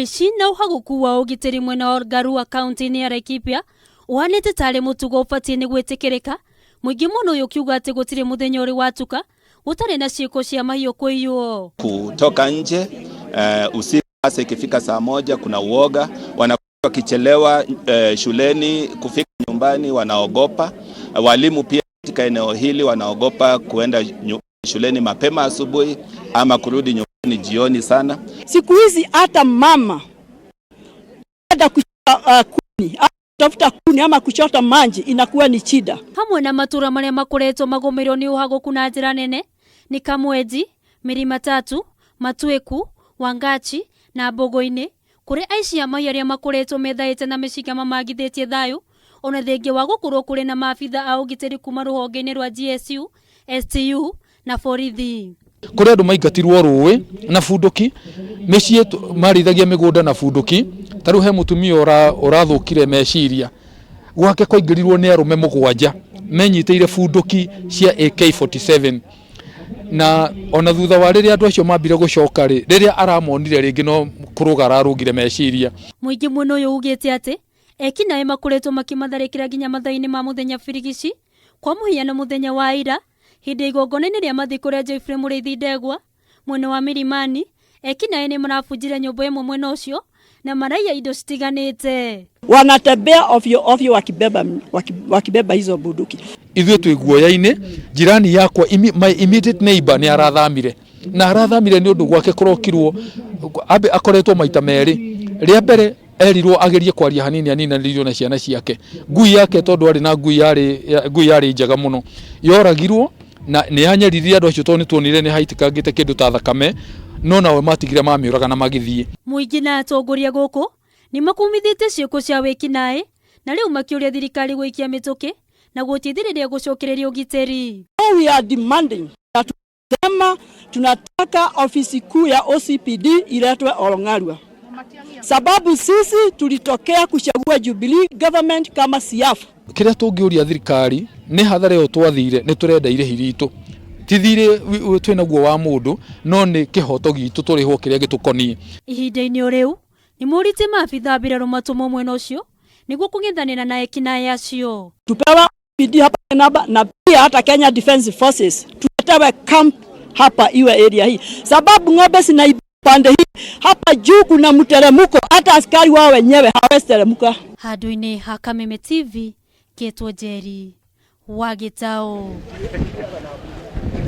Ũici na ũhagũku wa ũgitĩri mwena wa Olgarua kaunti-inĩ ya Laikipia ũhanĩte tarĩ mũtugo ũbatiĩ nĩ gwĩtĩkĩrĩka, mũingĩ mwena ũyũ ũkiuga atĩ gũtirĩ mũthenya ũrĩ watuka gũtarĩ na ciĩko cia mahiũ kũiywo. Kutoka nje usiku hasa ikifika saa 1 kuna uoga, wanakuwa wakichelewa shuleni kufika nyumbani wanaogopa. Walimu pia katika eneo hili wanaogopa kuenda shuleni mapema asubuhi ama kurudi nyumbani jioni sana. Siku hizi hata mama hata kuni, kutafuta kuni ama kuchota maji inakuwa ni shida. Hamwe na matura maria makoretwo magomerwo ni uhagoku na njira nene ni Kamwenji, Milima Tatu, Matweku, Wangachi na Mbogo-ini kuri aici a mahiũ arĩa makoretwo methaĩte na mĩcinga mamagithĩtie thayũ ona thengia wa gũkorwo kũrĩ na maabitha a ũgitĩri kuma rũhonge-inĩ rwa GSU, STU na borithi. Kũrĩ andũ maingatirwo rũĩ na bunduki, mĩciĩ marĩithagia mĩgũnda na bunduki. Ta rĩu he mũtumia ũrathũkire meciria gwake kwaingĩrirwo nĩ arũme 7 menyitĩire bunduki cia AK47, na ona thutha wa rĩrĩa andũ acio mambire gũcoka rĩ, rĩrĩa aramonire rĩngĩ no kũrũga ararũgire meciria. Mũingĩ mwena ũyũ ugĩte atĩ ekinaĩ makoretwo makĩmatharĩkĩra nginya mathaa-inĩ ma mũthenya birigici, kwa mũhiano mũthenya wa ira hĩndĩ igongona-inĩ rĩa mathiko rĩa Geoffrey Mũrĩithi Ndegwa mwena wa Milimani, ekinaĩ nĩ marabunjire nyũmba ĩmwe mwena ũcio na maraiya indo citiganĩte. Wanatembea ovyo ovyo wakibeba hizo bunduki. Ithuĩ twĩ guoya-inĩ, jirani yakwa my immediate neighbor nĩ arathamire, na arathamire nĩ ũndũ gwake kũrokirwo, ambe akoretwo maita merĩ. Rĩa mbere erirwo agerie kwaria hanini aninanĩirio na ciana ciake. Ngui yake tondũ arĩ na ngui yarĩ njega mũno, yoragirwo na nĩ yanyaririe andũ acio tondũ nĩ tuonire nĩ haitĩkangĩte kĩndũ ta thakame, no nao matigire mamĩũraga na magĩthiĩ. Mũingĩ na atongoria gũkũ nĩ makumithĩtie ciĩko cia wĩkinaĩ na rĩu makĩũria thirikari gũikia mĩtũkĩ na gũteithĩrĩria gũcokereria ũgitĩri. We are demanding that tunasema tunataka ofisi kuu ya OCPD iletwe Olong'arua, sababu sisi tulitokea kuchagua Jubilee government kama siafu. Kĩrĩa tũngĩũria thirikari nĩ hathara ĩyo twathire, nĩ tũrenda irĩhi ritũ, ti thirĩ twĩnaguo wa mũndũ, no nĩ kĩhoto gitũ tũrĩhwo kĩrĩa gĩtũkoniĩ. Ihinda-inĩ o rĩu nĩ morĩtie maabitha mbirarũ matũmwo mwena ũcio nĩguo kũng'ethanĩra na ekinaĩ acio. Tupewa OCPD hapa namba, na pia hata Kenya Defence Forces tuletewe camp hapa iwe area hii, sababu ng'ombe zinaibiwa pande hii. Hapa juu kuna mteremko, hata askari wao wenyewe hawezi teremka. Handũ-inĩ ha Kameme TV, Ketwo Njeri wa Gĩtaũ.